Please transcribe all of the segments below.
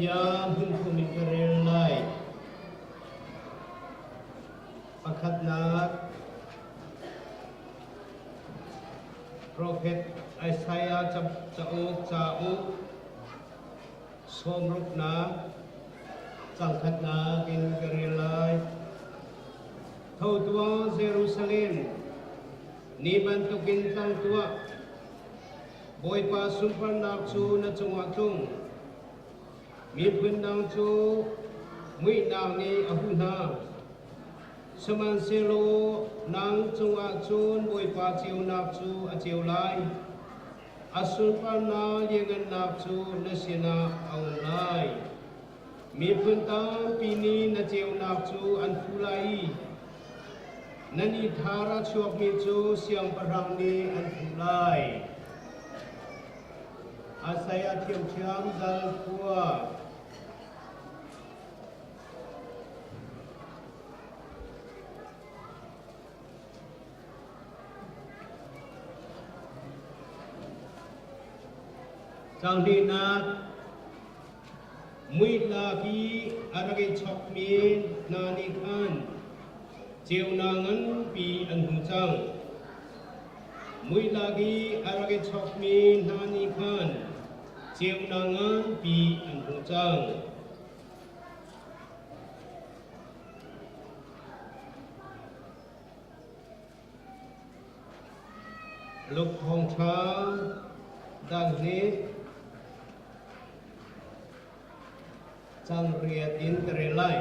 bia hmunthum in ka rel lai. Pakhatnak, Profet Isaiah cauk cauk sawmruknak cangkhatnak in ka rel lai. Tho tuah Jerusalem, ni bantukin tlang tuah. Bawipa sunparnak cu na cungah tlung. Miphun dang cu muihnak nih a huh hna. Sihmanhsehlaw nang cungah cun Bawipa ceunak cu a ceu lai. A sunparnak lianngannak cu na sinah a um lai. Miphun tampi nih na ceunak cu an phu lai i nan i thar a chuakmi cu siangpahrang nih an phuh lai. Isaiah ṭhiamṭhiam dal khua. Caang hnihnak Muitlak i a rak i chawkmi hna nih khan ceunak nganpi an hmu cang. Muitlak i a rak i chawkmi hna nih khan ceunak nganpi an hmu cang. Luke thawngṭha dal hi cang riat in ka rel lai.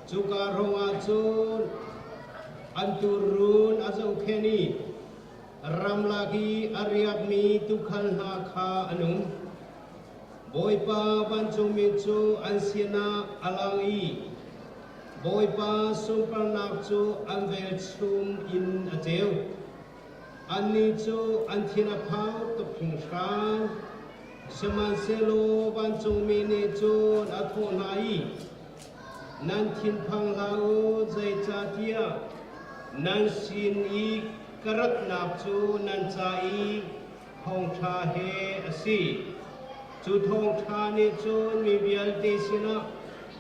Cuka hrawngah cun an tuurun a zohkhenh i ramlak i a riakmi tuukhal hna kha an um. Bawipa vancungmi cu an sinah a lang i Bawipa sunparnak cu an velchum in a ceu. Annih cu an thin a phang tuk hringhran. Sihmanhsehlaw vancungmi nih cun a thawh hna i, Nan thinphang hlah u, zeicahtiah nan sin i ka ratnak cu nan ca i thawngṭha he a si. Cu thawngṭha nih cun mi vialte sinah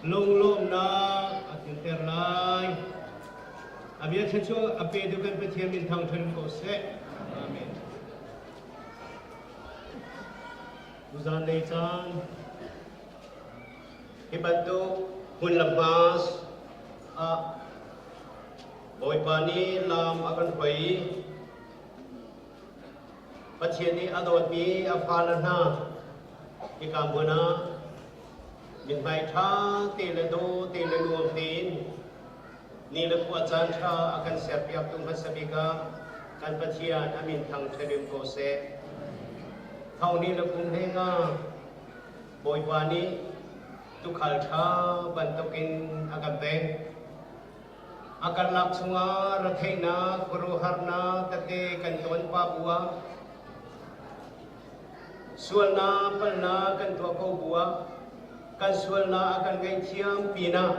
lunglawmhnak a tlunter lai. A bia thluachuah a petu kan Pathian min thangṭhat um ko seh. Amen. Tuzan lei caan hi bantuk hmun le hma ah Bawipa nih lam a kan hruai i Pathian nih a dawtmi a fale hna hika hmun ah mithmai ṭha te le daw te le nuam tein ni le khua caan ṭha a kan serpiaktu hmasa bik ah kan Pathian a min thangṭhat um ko seh. Tho ni le kum hlei nga Bawipa nih tuukhal ṭha bantukin a kan pek. A karlak chungah retheihnak, khuaruahharnak tete kan ton pah bu ah sualnak, palhnak kan tuah ko bu ah kan sualnak a kan ngaihthiam pinah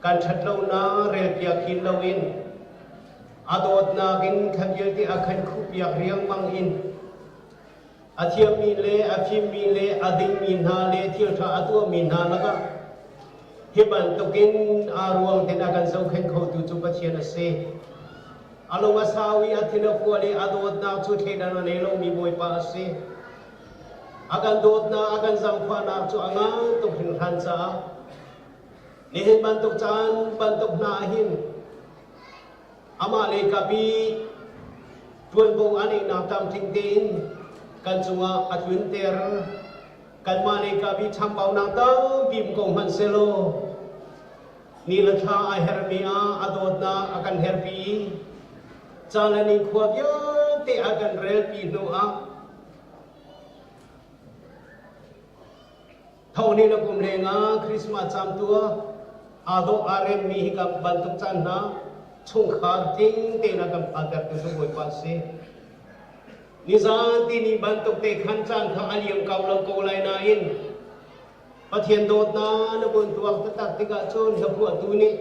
kan ṭhatlonak relpiak hin loin a dawtnak in kha vialte a kan khuhpiak riangmang in a thiammi le a fimmi le a dingmi hna le thilṭha a tuahmi hna lakah hi bantukin aa ruang ten a kan zohkhenh khotu cu Pathian a si. A lung a sau i a thin a fual i a dawtnak cu thleidan a nei lomi Bawipa a si. A kan dawtnak, a kan zaangfahnak cu a ngan tuk hringhran caah nihin bantuk caan bantuk hna ah hin Amah lei kap i ṭuanvo a neihnak tlamtling tein kan cungah a tlunter. Kanmah lei kap i chambaunak tampi um ko hmanh sehlaw ni le thla a herhmi ah a dawtnak a kan herhpi i ca le nikhua vialte a kan relpi hnu ah Tho ni le kum lengah Christmas caan tuah aa dawh aa remmi hi ka bantuk caan hna chungkhar tling tein a kan phantertu cu Bawipa a si. Nizan tini bantuk te khan caan kha a liam ko lo ko lai nain Pathian dawtnak na vun tuak taktak tikah cun hlaphuahtu nih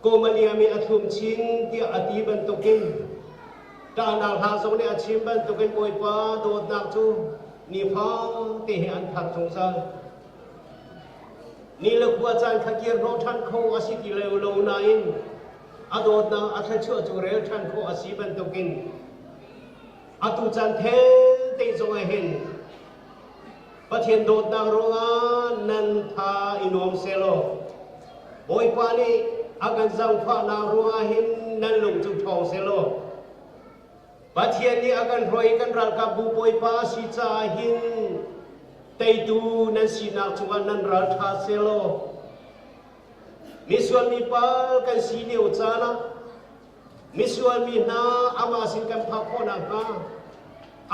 Kawmaliam i a thlum chin tiah a ti bantukin ṭahnak hla zong nih a chim bantukin Bawipa dawtnak cu. Nifa te he an thar zungzal. Ni le khua caan kha kir hnawh ṭhan kho a si ti lo lo nain a dawtnak a thluachuah cu rel ṭhan khawh a si bantukin atu caan thengte zong ah hin Pathian dawtnak ruangah nan tha i nuam sehlaw Bawipa nih a kan zaangfahnak ruangah hin nan lung cu ṭhawng sehlaw Pathian nih a kan hruai i kan ralkapbu Bawipa a si caah hin teitu nan sinak cungah nan ral ṭha sehlaw misual mi pal kan si lio caan ah misual mi hna amah sin kan phak khawh nakhnga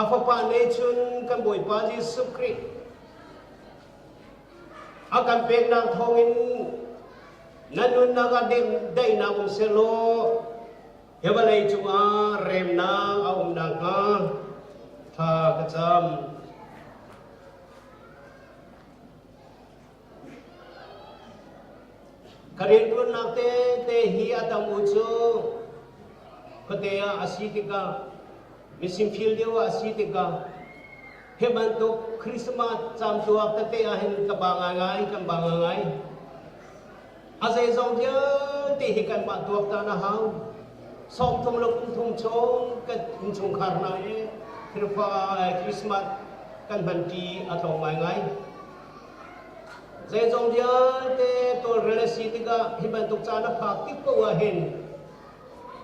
a fapa neichun kan Bawipa Jesuh Khrih a kan peknak thawngin nan nunnak ah daihnak um sehlaw Hi vawlei cungah remnak a um nakhnga thla ka cam. Ka rianṭuannak tete hi a tam u cu khuate ah a si tikah misingfil deuh ah a si tikah hi bantuk Christmas camtuak tete ah hin ka ba ngaingai kan ba ngaingai. A zeizong vialte hi kanmah tuaktan a hau. 30 le kum thum chung kan innchungkhar hna i Khrihfa Christmas kan hmanṭi a tlawm ngaingai. Zeizong vialte tawlrel a si tikah hi bantuk caan a phak tik paoh ah hin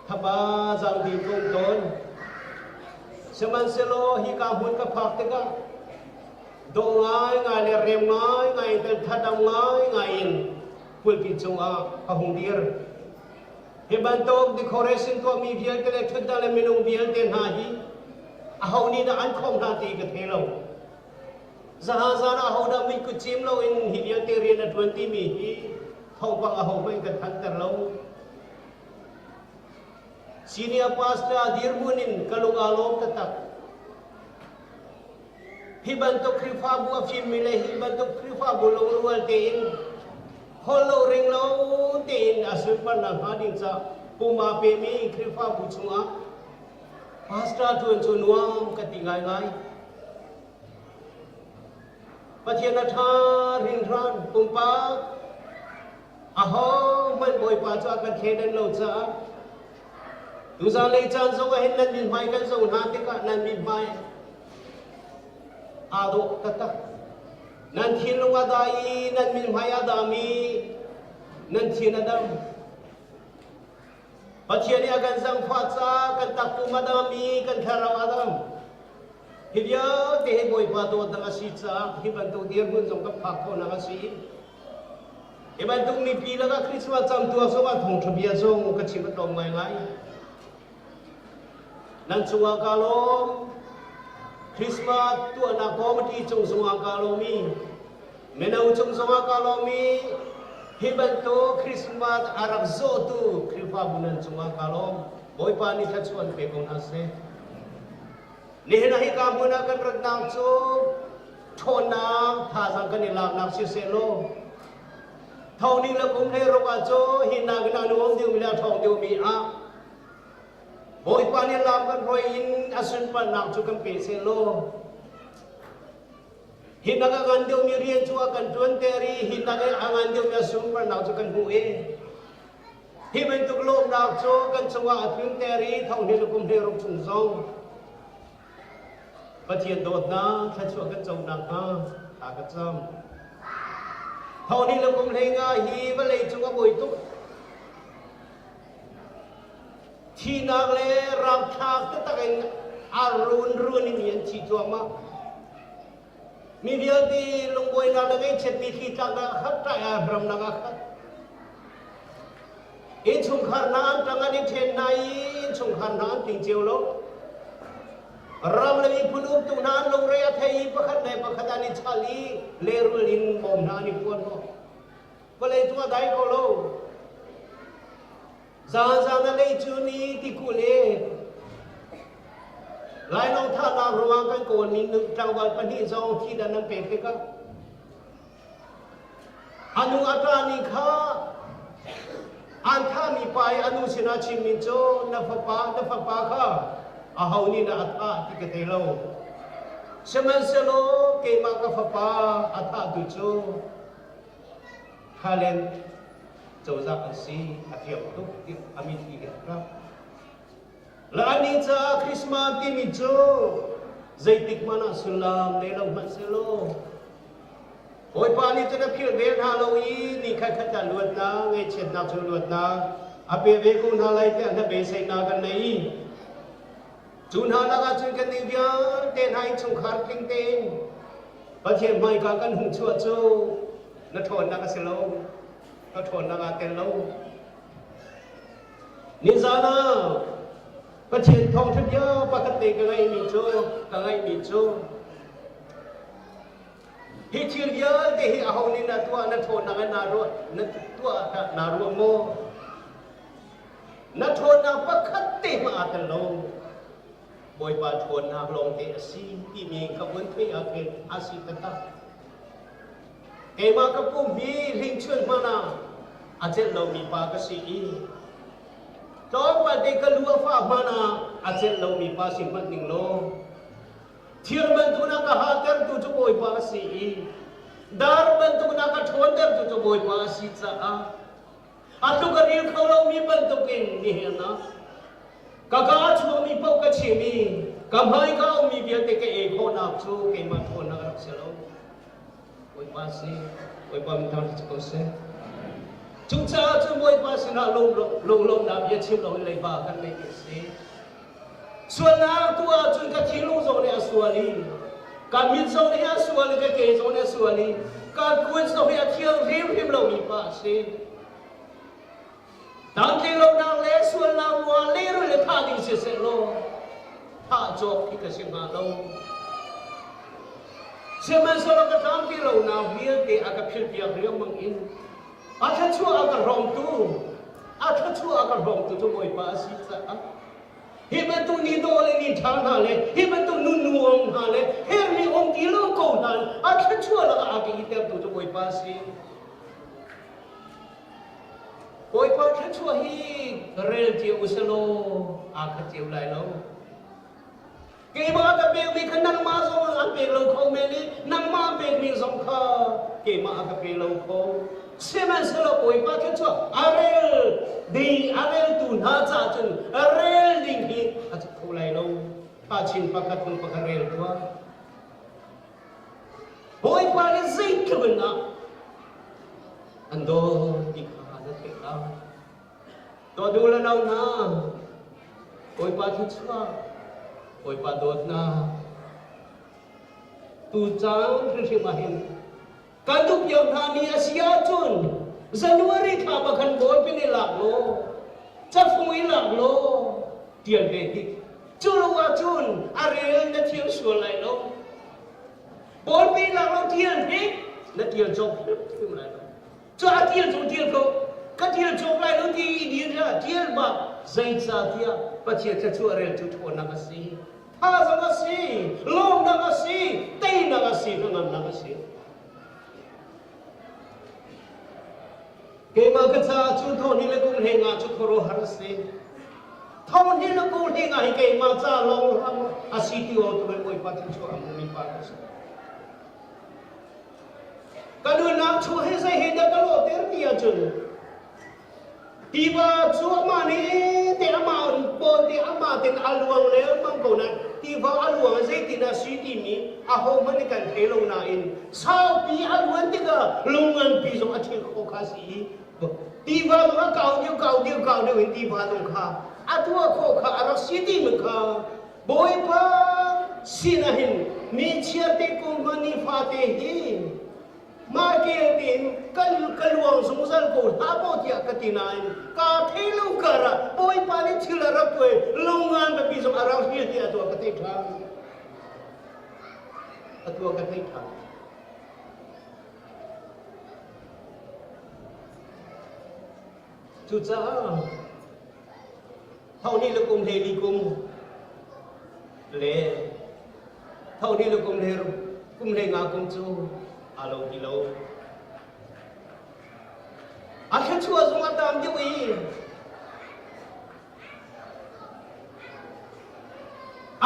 thaba zaangding ka um tawn. Sihmanhsehlaw hika hmun ka phak tikah dawh ngaingai le rem ngaingai in thadam ngaingai in pulpit cungah ka hung dir. Hi bantuk decoration tuahmi vialte le ṭhutdan le minung vialte hna hi aho nih dah an khawmh hna ti ka thei lo. Zaha zan ah ahodah muikut cim loin hi vialte rian a ṭuan timi hi thawngpang ahohmanh kan thanter lo. Senior pastor dirhmun in ka lung aa lawm taktak. Hi bantuk Khrihfabu a fimmi le hi bantuk Khrihfabu lungrual tein holh lo ring lo tein a sunparnak hnga ding ca pum aa pemi Khrihfabu chungah pastor ṭuan cu nuam ka ti ngaingai. Pathian a ṭha hringhran pumpak ahohmanh Bawipa cu a kan thleidan lo caah Tuzaan lei caan zong ah hin nan mithmai kan zoh hna tikah nan mithmai aa dawh taktak. Nan thinlung a dai i nan mithmai a dam i nan thin a dam. Pathian nih a kan zangfah caah kan takpum a dam i kan thlarau a dam. Hi vialte hi Bawipa dawtnak a si caah hi bantuk dirhmun zong kan phak khawhnak a si. Hi bantuk mipi lakah Christmas camtuak zongah thawngṭha bia zong ka chim a tlawm ngaingai. Nan cungah kaa lawm. Christmas tuahnak committee cung zongah kaa lawm i mino cung zongah kaa lawm i hi bantuk Christmas a rak zawhtu Khrihfabu nan cungah kaa lawm. Bawipa nih thluachuah an pe ko hna seh. Nihin ah hika hmun ah kan ratnak cu ṭhawnnak thazaang kan i laknak siseh law thoning le kum hlei ruk ah cu hi nakin a nuam deuhmi le a ṭhawng deuhmi ah Bawipa nih lam kan hruai in a sunparnak cu kan pe seh law hi nak a ngan deuhmi rian cu a kan ṭuanter i hi nak a ngan deuhmi a sunparnak cu kan hmuh i Hi bantuk lawmhnak cu kan cungah a tlunter i thonghni le kum 16 chung zong Pathian dawtnak thluachuah kan co nakhnga thla ka cam. Thonghni le kum 15 hi vawlei cung a buai tuk. Thihnak le rapthlak taktak in a run run in mi an thi cuahmah. Mi vialte lungbuainak le ngaihchiatmi thli tlaknak a khat, ṭai ah ramnak a khat. Innchungkhar hna an ṭang an i ṭhen hna i innchungkhar hna an tling cio lo. Ram le miphun uktu hna an lungre a thei i pakhat le pakhat an i chal i lehrul in bawm hna an i phuan hna. Vawlei cung a dai ko lo. Zan a lei cu ni tikulh i lainawng thahnak ruangah kan kawlmi tlangval pahnih zong thihdan an pek tikah a nu a ṭahmi kha an thahmi pa i a nu sinah chimmi cu na fapa na fapa kha aho nih dah a thah ti ka thei lo. Sihmanhsehlaw keimah ka fapa a thahtu cu Thailand cozah an si a fiang tuk tiah a mitthli he a ṭap. Laimi caah Christmas timi cu zeitik hmanh ah sullam nei lo hmanh sehlaw Bawipa nih cun a philh ve hna lo i ni khatkhat ah luatnak, ngaihchiatnak cu luatnak a pe ve ko hna lai tiah hnabeiseinak kan nei. Cu hna lakah cun kannih vialte hna innchungkhar tling tein Pathian hmaika kan hung chuah cu na ṭhawnnak a si lo, ka ṭhawnnak aa tel lo. Nizan ah Pathian thawngṭha bia pakhat te ka ngaihmi cu ka ngaihmi cu hi thil vialte hi aho nih na tuah na ṭhawnnak in naa ruah na tuah naa ruah maw? Na ṭhawnnak pakhat te hmanh aa tel lo. Bawipa ṭhawnnak lawngte a si timi ka vun theih ah khin a si taktak. Keimah ka pum hi hlingchuan hmanh ah a celh lomi pa ka si i tlawmpal te ka lu a fah hmanh ah a celh lomi pa si hmanh ning law thir bantuk na ka hahtertu cu Bawipa a si i dar bantuk na ka ṭhawntertu cu Bawipa a si caah a tluk a ril kho lomi bantukin nihin ah ka ka a chuakmi paoh ka chim i ka hmai ka ummi vialte ka ei khawhnak cu keimah ṭhawnnak a rak si lo. Bawipa si, Bawipa min thangṭhat si ko seh. Cucaah cun Bawipa sinah lunglawmhnak bia chim loin leiba kan neih a si. Sualnak tu ahcun ka thinlung zong nih a sual i ka mit zong nih a sual i ka ke zong nih a sual i ka kut zong hi a thiang hrimhrim lomi pa a si. Tlamtlinlonak le sualnak ruangah lehrulh le thah ding siseh law thah cawk hi ka si hnga lo. Sihmanhsehlaw ka tlamtlinlonak vialte a ka philhpiak riangmang in a thluachuah a ka hrawmtu a thluachuah a ka hrawmtu cu Bawipa a si caah hi bantuk ni dawh le ni ṭha hna le hi bantuk nu nuam hna le hermi um ti lo ko hna a thluachuah lakah a ka itertu cu Bawipa a si. Bawipa thluachuah hi rel cio uselaw aa khat cio lai lo. Keimah ka pekmi kha nangmah zong an pek lo kho men i nangmah an pekmi zong kha keimah a ka pe lo kho. Sihmanhsehlaw Bawipa thluachuah a rel ding a reltu hna caah cun rel ding hi a cut kho lai lo. Thachin pakhat hnu pakhat rel tuah. Bawipa nih zeitluk in dah an dawt ti kha na theih lai. Dawt u le nau hna, Bawipa thluachuah, Bawipa dawtnak, tu caan hrimhrim ah hin kan duh cio hna ni a si ahcun January thla pa khan bawlpin i lak law, cafung i lak law, tial ve hnik. Cu lo ahcun a rel na thiam sual lai lo. Bawlpi lak lo tial hnik na tial cawk hrimhrim lai lo. Cu a tial cu tial ko. Ka tial cawk lai lo ti i dir hlah tial bak zeicahtiah Pathian thluachuah rel cu ṭhawnnak a si. Thazang a si, lawmnak a si, teinak a si, hnangamnak a si. Keimah ka caah cu thawhni le kum hlei nga cu khuaruahhar a si. Thawhni le kum hlei nga hi keimah ca lawng ram a si ti awk tu Bawipa thluachuah a hmumi pa ka si. Ka nunnak chung hi zei he dah ka lawhter ti ahcun Tiva cu amah nih te amah pawl te amah ten a luang le mang ko nain tiva a luang zeitin a si timi ahohmanh nih kan thei lo nain saupi a luan tikah lung nganpi zong a thil khawh kha si i tiva zong a kau deuh kau deuh kau deuh in tiva zong kha a tuah khawh kha a rak si timi kha Bawipa sinah hin mi chiarte kum hma nifate hi Mah kel tein kan ka luang zungzal ko hlah maw tiah ka ti nain kaa thei lo karah Bawipa nih thil a rak tuah i longan pipi zong a rak hil tiah tuah ka thei ṭhan. A tuah ka thei ṭhan. Cucaah tho ni le kum hlei li kum le tho ni le kum hlei kum hlei nga kum cu aa lo ti lo. A thluachuah zong a tam deuh i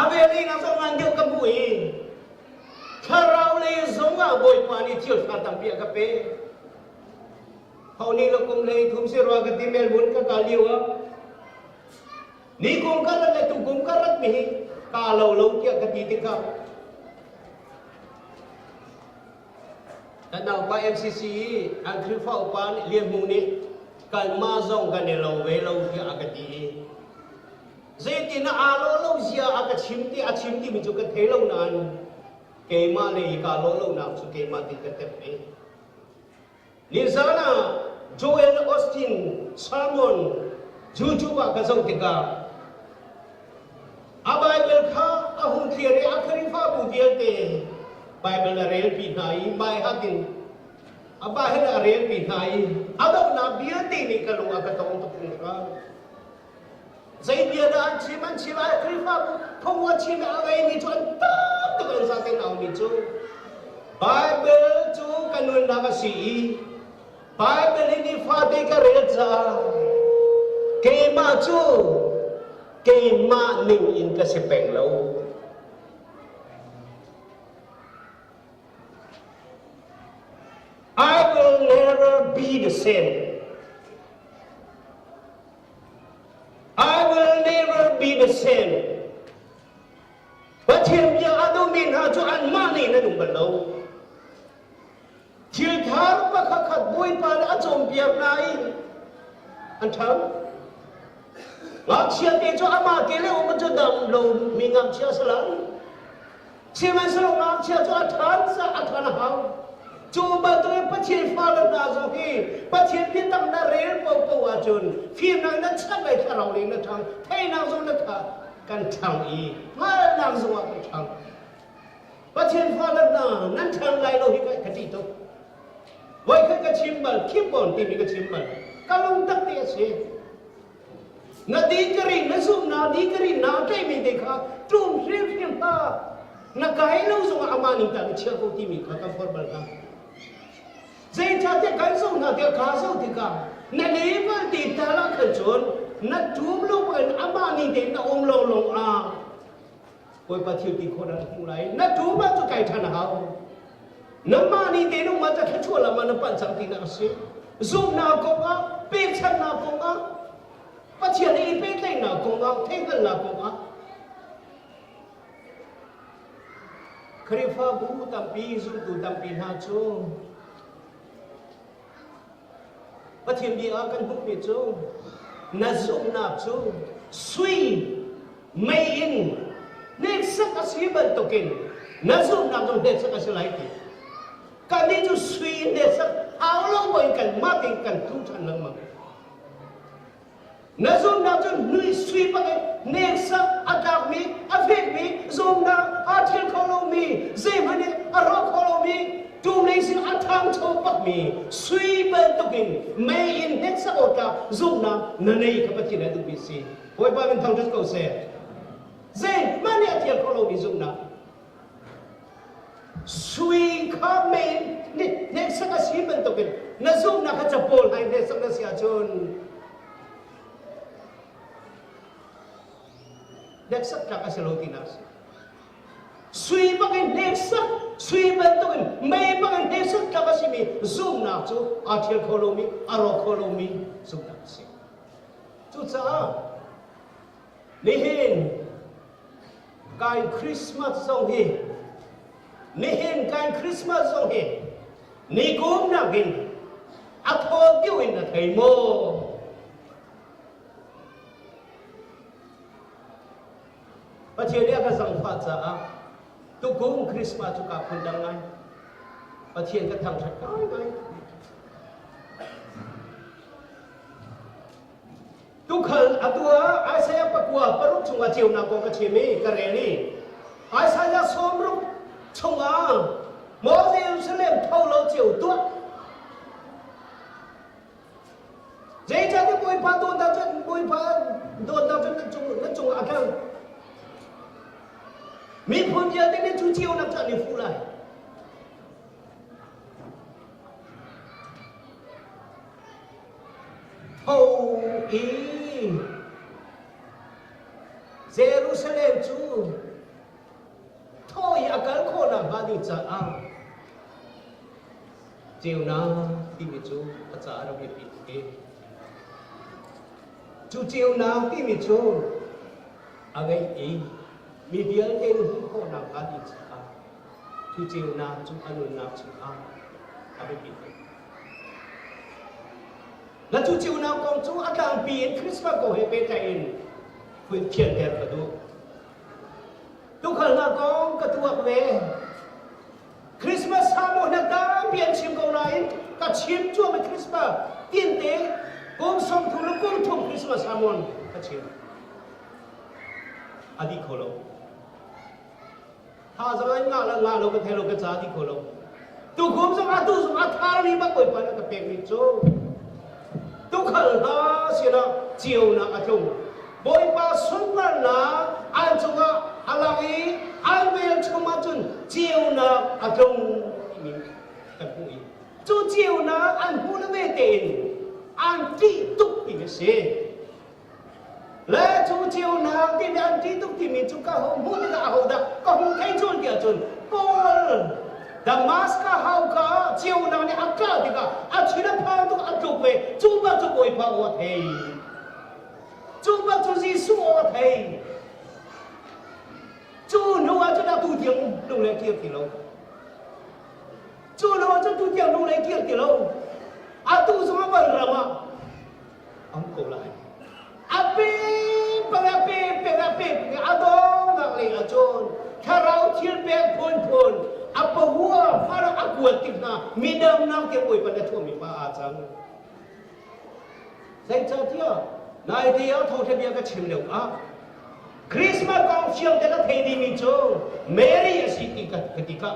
a velin a zong ngan deuh ka hmuh i. Bawipa nih thil ṭha tampi a ka pe. Ho nih la kum hlei thum si rua ka ti Melbourne ka kal lio ah ni kum ka rat le tu kum ka rat mi hi ka lo lo tiah ka ti tikah kan naupa MCC i an Khrihfa upa nih Lian Hmung nih kanmah zong kan i lo ve lo tiah a ka ti i zeitin aa lawh lo zia a ka chim ti a chim timi cu ka thei lo nain keimah le i kaa lawh lonak cu keimah ti ka tep ve. Nizan ah Joel Austin sermon YouTube ah ka zoh tikah a Bible kha a hung clear i a Khrihfabu vialte Bible a relpi hna i baihat in a Bible a relpi hna i a donghnak vialte nih ka lung a ka tong tuk hringhran. Zei bia dah an chim an chim ai Khrihfabu phung a chim a ngeimi cu an tam tuk an zaten aumi cu Bible cu ka nunnak a si i Bible in nifate ka rel caah keimah cu keimah ning in ka si peng lo. I will never be the same. I will never be the same. Pathian bia a duhmi hna cu anmah nih nan um bal lo. Thil thar pakhat khat Bawipa nih a cawnpiak hna i an ṭhang. Ngakchia te cu amah ke le um cu dam lo mi ngakchia si lai. Sihmanhsehlaw ngakchia cu a ṭhan caah a ṭhan a hau. Cu bantukin Pathian fale hna zong hi Pathian biatak na rel paohpaoh ahcun fimnak na chap i thlarau lei na ṭhang, theihnak zong na ṭha, kan ṭhang i hngalhnak zongah kan ṭhang. Pathian fale hna nan ṭhang lai lo hi ka ṭih tuk. Voikhat ka chim bal, keep on timi ka chim bal. Ka lungtak te a si. Na degree na zumhnak degree naa tlaihmi te kha ṭum hrimhrim hlah. Na kai lo zongah amah ning tah na chia ko timi kha kan forh bal hna. Zeicahtiah kan zoh hna tiah kaa zoh tikah na level te tal ah khan cun na ṭum lo in amah ning tein na um lawnglawng ah Bawipa thil ti khawh na hmuh lai. Na ṭum ah cu kai ṭhan a hau. Nangmah nih te nungmah cu thluachuah lam ah na panh cang tinak a si. Zumhnak kong ah, pekchanhnak kong ah, Pathian he i pehtlaihnak kong ah, theihhngalhnak kong ah, Khrihfabu tampi, zumtu tampi hna cu Pathian bia ah kan hmuhmi cu na zumhnak cu sui mei in hneksak a si bantukin na zumhnak zong hneksak a si lai ti. Kannih cu sui in hneksak hau lo buin kanmah tein kan tlu ṭhan lengmang. Na zumhnak cu nui sui bangin hneksak a tlakmi, a fekmi, zumhnak aa ṭhial kho lomi, zeihmanh in a rawk kho lomi, tum lei sin a ṭhangcho bakmi sui bantukin mei in hneksak awkah zumhnak na nei kha Pathian a duhmi a si. Bawipa min thangṭhat ko seh. Zeihmanh nih a thial kho lomi zumhnak. Sui kha mei in hneksak a si bantukin na zumhnak kha capawl hna in hneksak na si ahcun hneksak tlak a si lo tinak a si. Sui bangin hneksak, sui bantukin mei bangin hneksak tlak a simi zumhnak cu aa ṭhial kho lomi, a rawk kho lomi zumhnak a si. Cucaah nihin Kai Christmas zong hi nihin kai Christmas zong hi nikum nakin a thaw deuh in a thei maw? Pathian nih a ka zangfah caah tukum Christmas cu kaa phun dang ngai. Pathian ka thangṭhat ngai ngai. Tukhal atu ah Isaiah pakua paruk chungah ceunak kong ka chim i ka rel i Isaiah 60 chungah Maw Jerusalem tho lo ceu tuah. Zeicahtiah Bawipa dawtnak cun Bawipa dawtnak cun na cung na cungah a tlang. Miphun vialte nih cu ceunak cu an i fuh lai. Tho i Jerusalem cu tho i a kal khawh nakhnga ding caah. Ceunak timi cu a caah rak biapi tuk i cu ceunak timi cu a ngeih i mi vialte nih hmuh khawhnak hnga ding caah cu ceunak cu a nunnak chungah a biapi tuk. Na cu ceunak kong cu a tlangpi in Christmas kong he pehtlaih in fianter ka duh. Tukhalnak kong ka tuak ve. Christmas samu na tampi an chim ko nain ka chim cuahmah Christmas tinte kum 30 le kum thum Christmas sermon ka chim. A dih kho lo. Thazaang an ngah le ngah lo ka thei lo ka ca dih kho lo. Tukum zong atu zong a tharmi bak Bawipa nih a ka pekmi cu tukhal hna sinah ceunak a tlung. Bawipa sunparnak an cungah a lang i an velchum ahcun ceunak a tlung timi kan hmuh i cu ceunak an hmuh le ve tein an ṭih tuk timi a si. Le cu ceunak timi an ṭih tuk timi cu ka hung hmuh tikah ahodah ka hung thei cun tiah cun Paul Damascus hauka ah ceunak nih a kah tikah a thin a phang tuk a tluk ve cu bak cu Bawipa aw a thei. Cu bak cu Jesuh aw a thei. Cu hnu ah cun atu tiang lung le kir ti lo. Cu hnu ah cun tu tiang lung le kir ti lo. Atu zong a van ram ah am ko lai. A pe peng a pe peng a pe peng a dongnak lei ah cun thlarau thil pek phunphun a pahua far a kuat tik hna midang nak tiang Bawipa na thuami pa aa cang. Zeicahtiah naite ah thawngṭha bia ka chim lio ah Christmas kong fiang te ka thei dimi cu Mary a si ti ka ti ka.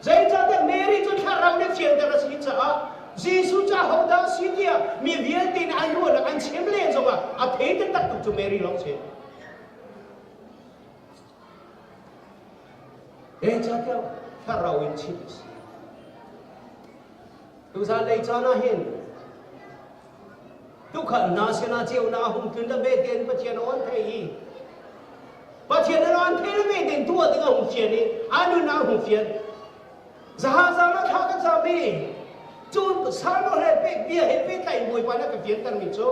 Zeicahtiah Mary cu thlarau nih fianter a si caah Jesuh cu ahodah a si tiah mi vialte nih an ruahnak an chim len zongah a thei taktak tu cu Mary lawng si. Zeicahtiah thlarau in chim a si. Tuzan lei caan ah hin tukhal hna sinah ceunak a hung tlun le ve tein Pathian a on thei i Pathian a on thei le ve tein tuah ding a hung fian i a nun a hung fian. Zaha zan ah thla kan cam i cu salmo he pek bia he pehtlaih Bawipa nih a ka fianter mi cu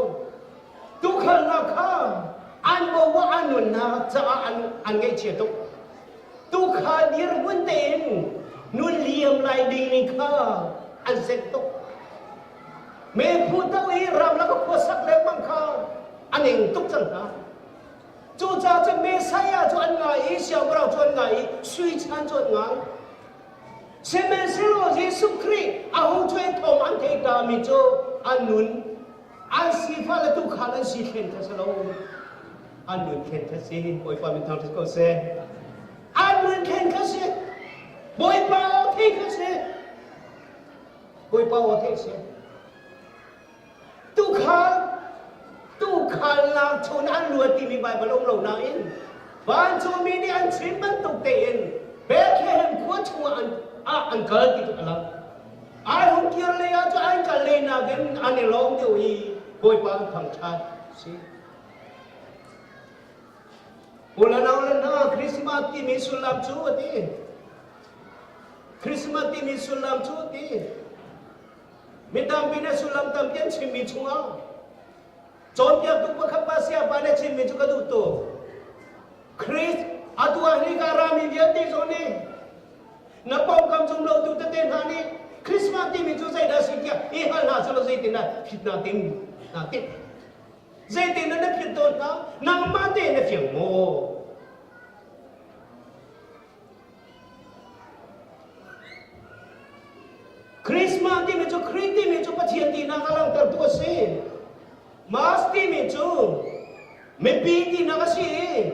tukhal hna kha an bo an nunnak caah an an ngaihchia tuk. Tuukhal dirhmun tein nun liam lai ding ning kha an zenh tuk. Mephu to i ramlak a khuasak lengmang kha a ning tuk cang hna. Cucaah cun Messiah cu an ngai i siangpahrang cu an ngai i sui chan cu an ngai. Sihmanhsehlaw Jesuh Khrih a hung cuai thawng an theih mi cu an nun an sifah le tuukhal an si thlen kha si lo. An nun thlen kha si. Bawipa min thangṭhat ko seh. An nun thlen kha si. Bawipa aw theih kha si. Bawipa aw theih si. Tuukhal tuukhal lak chun an luat timi Baibal um lo nain vancungmi nih an chim bantuk tein Bethlehem khua chungah an ah an kal ti cu a lang. Ai hung kir lei ah cu an kal lei nakin an i lawm deuh i Bawipa an thangṭhat si. U le nau le hna Christmas timi sullam cu a ti. Christmas timi sullam cu a ti. Mi tampi nih sullam tampi an chimmi chungah cawnpiaktu pakhat pa saya pa nih chimmi cu ka duh tuk. Christ atu ah hi ka rami vialte zong nih na pawngkam zum lotu tete hna nih Christmas timi cu zeidah a si tiah i hal hna selaw zeitindah phit na tim na timh. Zeitin na phit tawn hna? Nangmah te na fiang maw? Christmas timi cu Khrih timi cu Pathian tinak a langhtertu a si. Mass timi cu mipi tinak a si i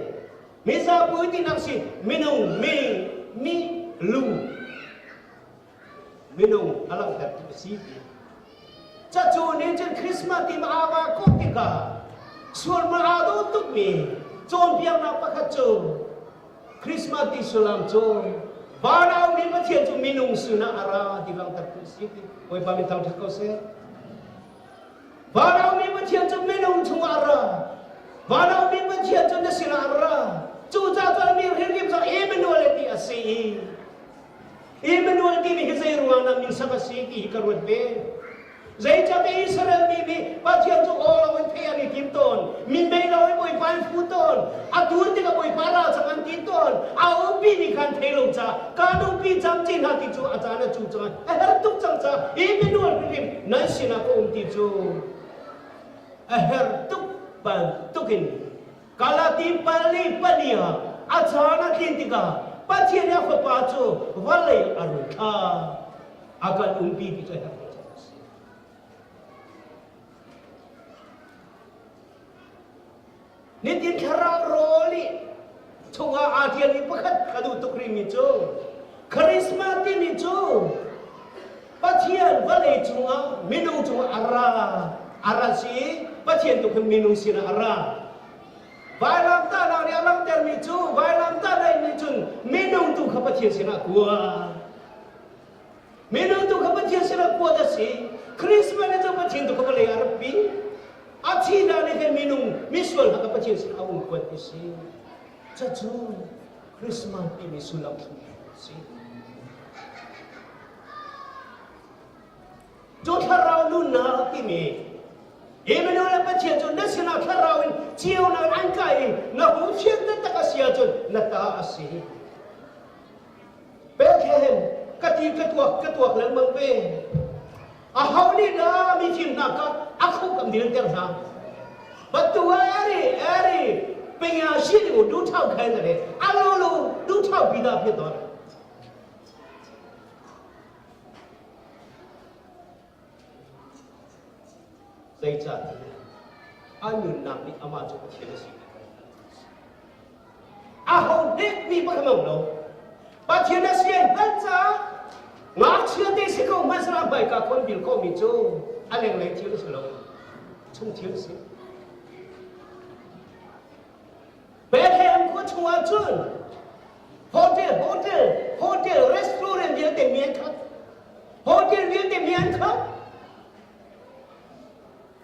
mizapi tinak a si. Minung mi mi lu minung a langhtertu a si ti. Cacu nih cun Christmas ti ma aa kawh tikah sualmal aa dawh tukmi cawnpiaknak pakhat cu Christmas ti sullam cu van a ummi Pathian cu minung sinah a ra ti langhtertu a si ti Bawipa min thangṭhat ko seh. Van a ummi Pathian cu minung chungah a ra. Van a ummi Pathian cu na sinah a ra. Cucaah cun mi hrimhrim cu Emmanuel ti a si i. Emmanuel timi hi zei ruangah dah min sak a si ti hi ka ruat ve. Zeicahtiah Israel mi nih Pathian cu aw lo in theih an i tim tawn, minmei lo in Bawipa an fu tawn, a dur tikah Bawipa ra cang an ti tawn, a umpi mi kha an thei lo caah kaan umpi camcin hna ti cu a caan a cu cang a herh tuk cang caah Emmanuel hrimhrim nan sinah ka um ti cu a herh tuk bantukin Galati pali pali ah a caan a tlin tikah Pathian nih a fapa cu vawlei a run thlah. A kan umpi ti cu a herh lo caah a si. Nitin thlarau rawl i chungah aa ṭialmi pakhat ka duh tuk rihmi cu Charisma timi cu Pathian vawlei cungah minung cungah a ra a ra si i Pathian tu khan minung sinah a ra. Vailamtahnak nih a langhtermi cu vailamtahnak nih cun minung tu kha Pathian sinah a kuat. Minung tu kha Pathian sinah kuat a si. Christmas nih cun Pathian tu kha vawlei ah a ratpi. A thihnak nih khan minung misual hna kha Pathian sinah a um kuat ti si. Cucu Christmas timi sullam a si. Cu thlarau nunnak timi Emmanuel le Pathian cu na sinah thlarau in ceunak an kai i na hung fian taktak a si ahcun na ta a si. Bethlehem ka ti ka tuak ka tuak lengmang ve. A ho nih dah mi thimnak kha a khuk an dilter hna. Batu eri eri penya shi ni du thau khai na le alo lo du thau pi da phi to. Zeicahtiah a nunnak nih amah cu Pathian a si. Aho hnek mi pakhat a um lo. Pathian a si ai hngalh caah ngakchia te si ko hmanh hmaika khon bil khawhmi cu a lenglei thil a si lo. Chung thil a si. Bethlehem khua chungah cun hotel, hotel, hotel, restaurant vialte mi an khat. Hotel vialte mi an khat.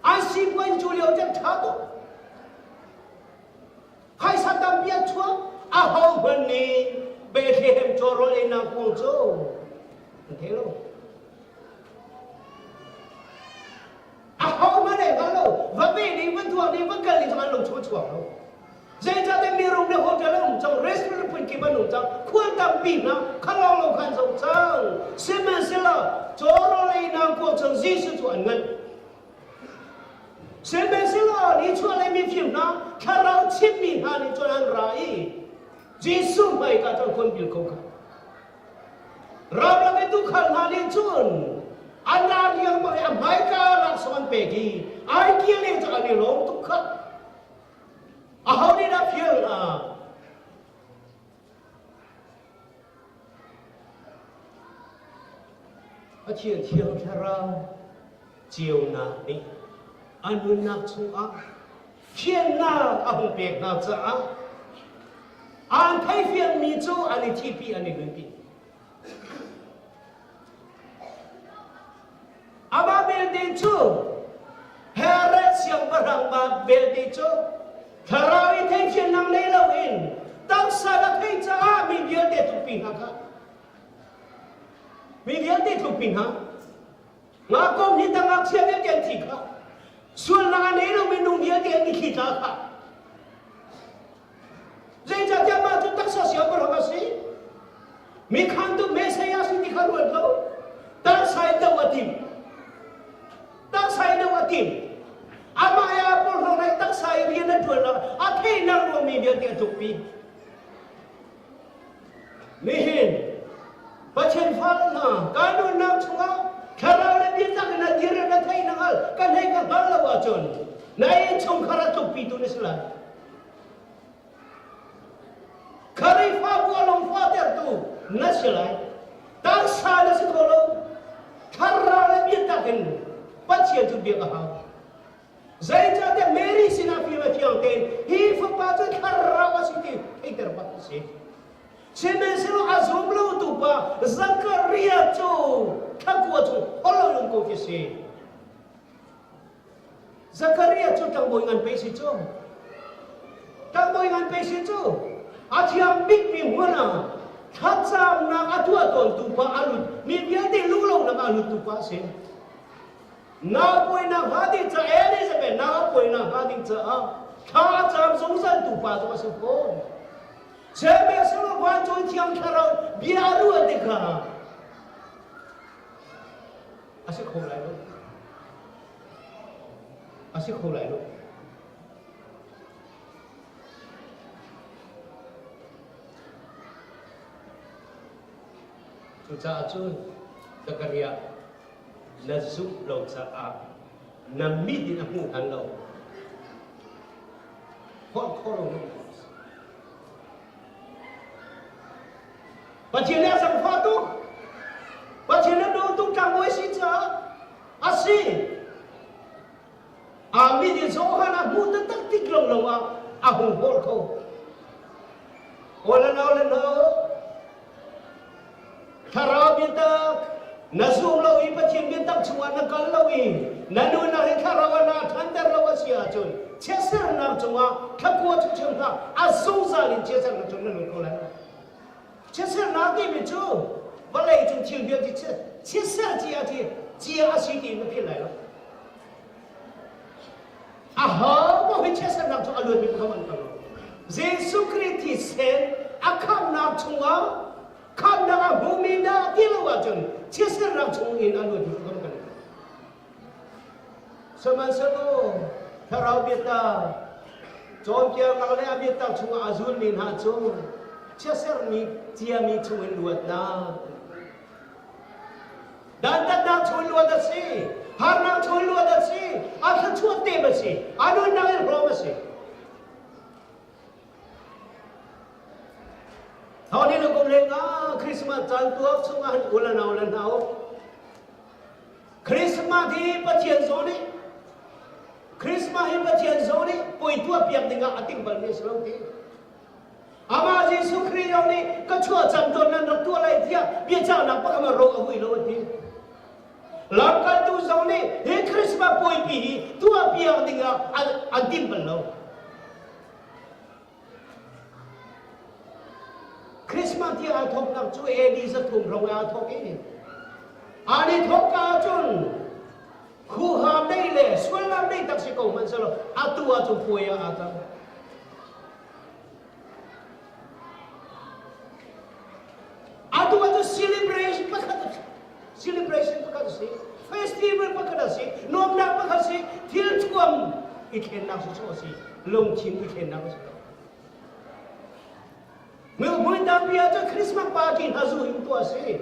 An sipuan cu lio can ṭha tuk. Phaisa tampi an chuak. Aho hmanh nih Bethlehem cawrawl einak kong cu an thei lo. Aho hmanh ei hngal lo. Va ve ding, va tuah ding, va kal ding zong an lung chung a chuak lo. Zeicahtiah mirum le hotel an um cang, restaurant phunkip an um cang, khual tampi hna khalawng lo khan zoh cang. Sihmanhsehlaw cawrawl einak kuang cang Jesuh cu an nganh. Sihmanhsehlaw nichuahlei mifim hna, thlarau chimmi hna nih cun an ra i Jesuh hmaika cun khon bil ko kha. Ramlak i tuukhal hna nih cun an ra riangmang i a hmaika laksawng an pek i ai kil cu an i lawm tuk kha. Aho nih dah fial hna? Pathian Thiang Thlarau ceunak nih a nunnak chungah thiannak a hung pek hna caah an theifianmi cu an i thihpi an i nunpi. Amah belte cu Herod siangpahrang pa belte cu thlarau i theifiannak nei loin taksa na theih caah mi vialte tlukpi hna kha mi vialte tlukpi hna ngakom hi tang ngakchia vialte an thi kha sualnak a nei lo minung vialte an i thli tla kha Zeicahtiah mah cu taksa siangpahrang a si. Mi khantu Messiah si ti kha ruat lo. Taksa in doh a tim. Taksa in doh a tim. Amah i aa porhlawt lai taksa i rian a ṭuan lo. A theihnak ruangmi vialte a tlukpi. Nihin Pathian fale hna kan nunnak chungah thlarau le biatak in a dir in a theih na hngal kan hei ka hngal lo ahcun na innchungkhar a tlukpitu na si lai. Khrihfabu a lungfahtertu na si lai. Taksa na si kho lo. Thlarau le biatak in Pathian cu biak a hau. Zeicahtiah Mary sinah fim a thiang tein hi fapa cu thlarau a si ti theihter bak a si. Sihmanhsehlaw a zum lotu pa Zakaria cu thlakua chung holh lo ko khi si. Zakaria cu tlangbawi ngan pei si cu. Tlangbawi ngan pei si cu. A thiam bikmi hmun ah. Thlacamnak a tuah tawntu pa a lut mi vialte lunglonak a luttu pa a si. Nau puainak hnga ding ca Elizabeth nau puainak hnga ding caah thla a cam zungzal tu pa zong a si fawn. Sihmanhsehlaw vancung thiang thlarau bia a ruah tikah a si kho lai lo. A si kho lai lo. Cucaah cun Zakariah na zumh lo caah na mit in a hmu hngal lo. Holh kho lo na um. Pathian nih a zangfah tuk. Pathian nih a tuk tlangbawi si caah a si. A mit in Johan a hmuh taktak tik lo lo ah a hung holh kho. Aw le no le no. Thlarau biatak na zum lo i Pathian biatak chungah na kal lo i na nunnak hi thlarau ah naa ṭhanter lo a si ahcun chiatsernak cungah thlakua cu chim hlah a zungzal in chiatsernak cung na lut ko lai. Chiatsernak timi cu vawlei cung thil vialte chiatser cia ci cia a si ti na philh lai lo. Aho paoh hi chiatsernak cu a luatmi pakhat an kal lo. Jesuh Khrih thisen a khamnak chungah khamnak a hmumi dah ti lo ahcun chiatsernak chung in a luatmi pakhat kan kal. Sihmanhsehlaw thlarau biatak cawnpiaknak le a biatak chungah a zulmi hna cu chiatsermi ciami chungin luatnak Dantatnak chung luat a si, harnak chung luat a si, a thluachuah tem a si, a nunnak in hrawm a si. Thawni na kum lengah Christmas caan tuak chungah han ul anau le hna u. Christmas hi Pathian zawn nih Christmas hi Pathian zawn nih puai tuah piak dingah a ting balmi a si lo ti. Amah Jesuh Khrih zong nih ka chuah cang tawn nan rak tuah lai tiah biacahnak pakhat a ro a hui lo a ti. Lamkaltu zong nih hi Christmas puaipi hi tuah piak dingah an, an tim bal lo. Christmas ti aa thawknak cu AD 300 rong aa thawk i an i thawk ka ahcun khuham nei le sualnak nei tak si ko hmanh selaw atu ahcun puai ah aa cang. Atu ah cu celebration pakhat celebration pakhat a si festival pakhat a si nuamnak pakhat a si thil thuam i thlennak sawsawh a si lungthin i thlennak a si lo mui tampi ah cun Christmas party hna zu in tuah a si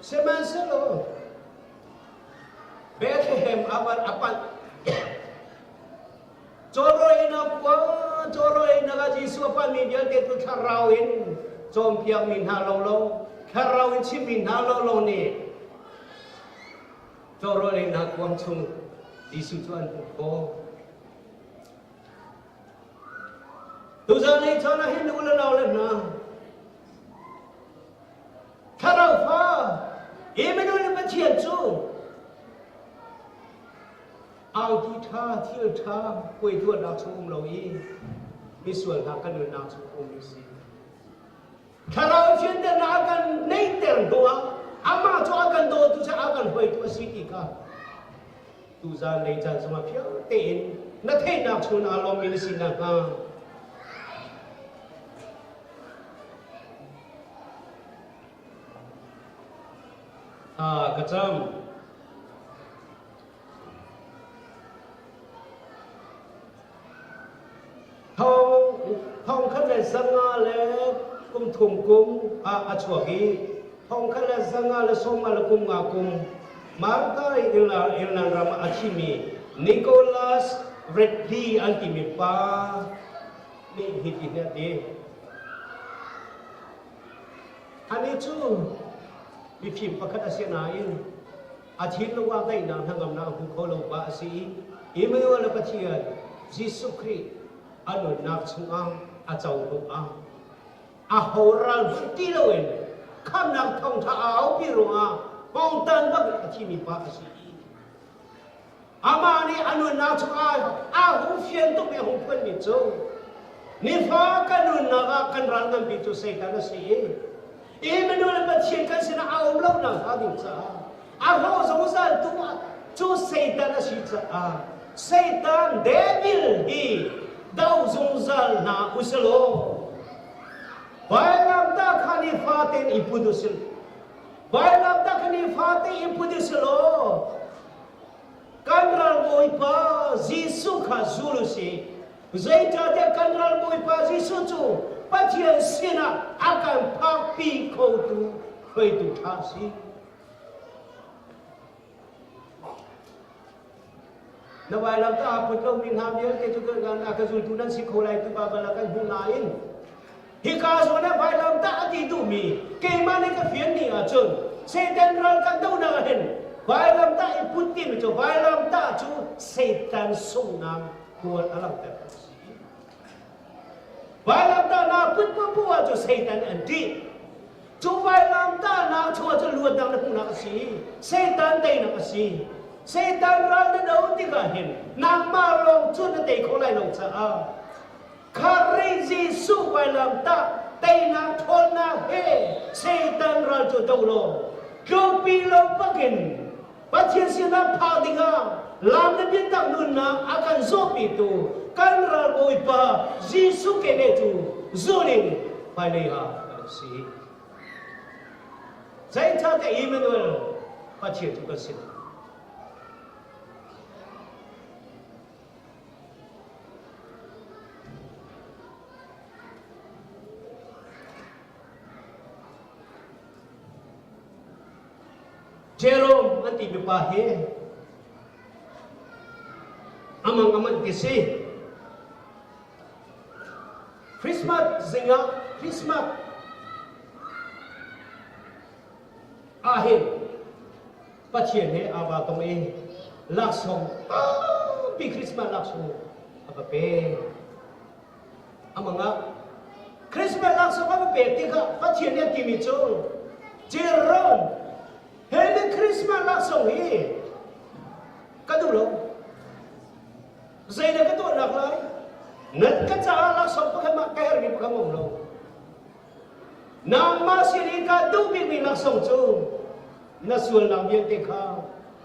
sihmanhsehlaw Bethlehem a panh Cawrawinak khua, cawrawinak ah Jesuh a panmi vialte cu thlarau in cawnpiakmi hna lolo, thlarau in chimmi hna lolo nih cawrawinak kuang chung Jesuh cu an hmuh khawh. Tuzan lei caan ah hin u le nau le hna, thlarau fa Emmanuel Pathian cu Auti ṭha, thil ṭha, puai tuahnak chung um lo i misual hna kan nunnak chung um mi si. Thlarau thianternak a kan neihter hnuah amah cu a kan dawtu cu a kan hruaitu a si ti kha tuzaan lei caan zongah fiang tein na theihnak chung aa lawmmi na si nakhnga ka cam. Thong khat le 500 le kum thum kum ah a chuak i thong khat le 500 le 50 le kum nga kum Malta Irland ram ah a thimi Nicholas Redley an timi pa nih hitin a ti. Anih cu mifim pakhat a si nain a thinlung ah daihnak hnangamnak a hmu kho lo pa a si i Emmanuel le Pathian Jesuh Khrih a nunnak chungah a co hnuah a ho ral hmanh ti loin khamnak thawngṭha a aupi ruangah hngawngtan bak in a thimi pa a si i amah nih a nunnak chungah aa hung fian tuk i a hung phuanmi cu. Nifa kan nunnak ah kan ral nganpi cu Satan a si i Emmanuel Pathian kan sinah a um lo nak hnga ding caah a hlawh zungzal tu cu Satan a si caah Satan devil hi do zungzal hna usilaw vailamtah kha nifa tein i put usil vailamtah kha nifa tein i put usilaw kan ral Bawipa Jesuh kha zul usih Zeicahtiah kan ral Bawipa Jesuh cu Pathian sinah a kan phakpi khotu hruaitu ṭha a si. Na vailamtah aa put lomi hna vialte cu a ka zultu nan si kho lai ti Baibal ah kan hmuh nain hika zawn ah vailamtah a ti duhmi keimah nih ka fian ni ahcun Satan ral kan dohnak ah hin vailamtah i put timi cu vailamtah cu Satan sunghnak hmual a langhter a si. Vailamtahnak put poah cu Satan an ṭih. Cu vailamtahnak chungah cun luatnak na hmuhnak a si. Satan teinak a si. Satan ral na do tikah hin nangmah lawng cu na tei kho lai lo caah Khrih Jesuh vailamtah teinak ṭhawnnak he Satan ral cu do law tlukpi lo bakin Pathian sinah phak dingah lam le biatak nunnak a kan zawhpitu kan ral Bawipa Jesuh keneh cu zul in hmailei ah kan si. Zeicahtiah Emmanuel Pathian cu kan si. Jerome an timi pa hi amang aman ti si. Christmas zingah Christmas ah hin Pathian he aa va tong i laksawng tampi Christmas laksawng a va pe. Amang ah Christmas laksawng a va pek tikah Pathian nih a timi cu Jerome he na Christmas laksawng hi ka duh lo. Zei na ka tuahnak lai? Nan ka caah laksawng pakhat mah ka herhmi pakhat um lo. Nangmah sin i ka duh bikmi laksawng cu na sualnak vialte kha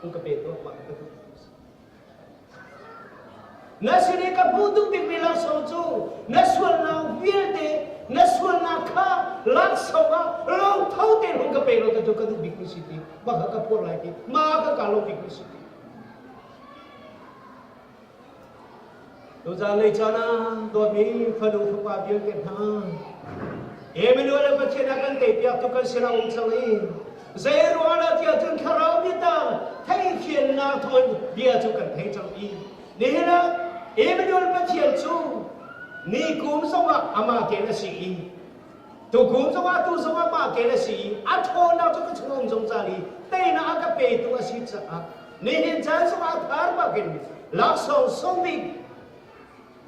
hung ka pe tuah mah ka duh. Na sin i ka hmuh duh bikmi laksawng cu na sualnak vialte na sualnak kha laksawng ah lungtho tein hung ka pe law cu ka duh bikmi si ti mah kha ka phuar lai ti mah kha kaa lawm bikmi si ti. Tuzaan lei caan ah dawtmi fanu fapa vialte hna Emmanuel Pathian a kan teipiak tu kan sinah um cang i zei ruang dah tiah cun thlarau biatak theihfiannak thawn bia cu kan thei cang i nihin ah Emmanuel Pathian cu ni kum zongah amah ken a si i tukum zongah tu zongah mah ken a si i a ṭhawnnak cu ka chung um zungzal i teinak a ka petu a si caah nihin caan zongah thar bakin laksawng sung bik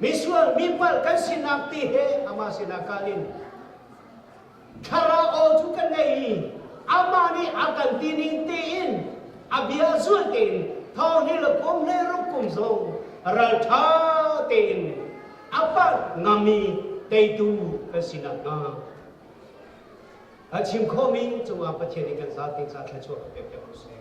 misual mi palh kan sinak ti he amah sinah kal in thlarau aw cu kan ngei i amah nih a kan ti ning tein a bia zul tein thawng hi le kum le ruk kum zong ralṭha tein a palh ngami teitu kan si nakhnga a chim khawhmi cungah Pathian nih kan zate ca thluachuah kan pek piak ko seh.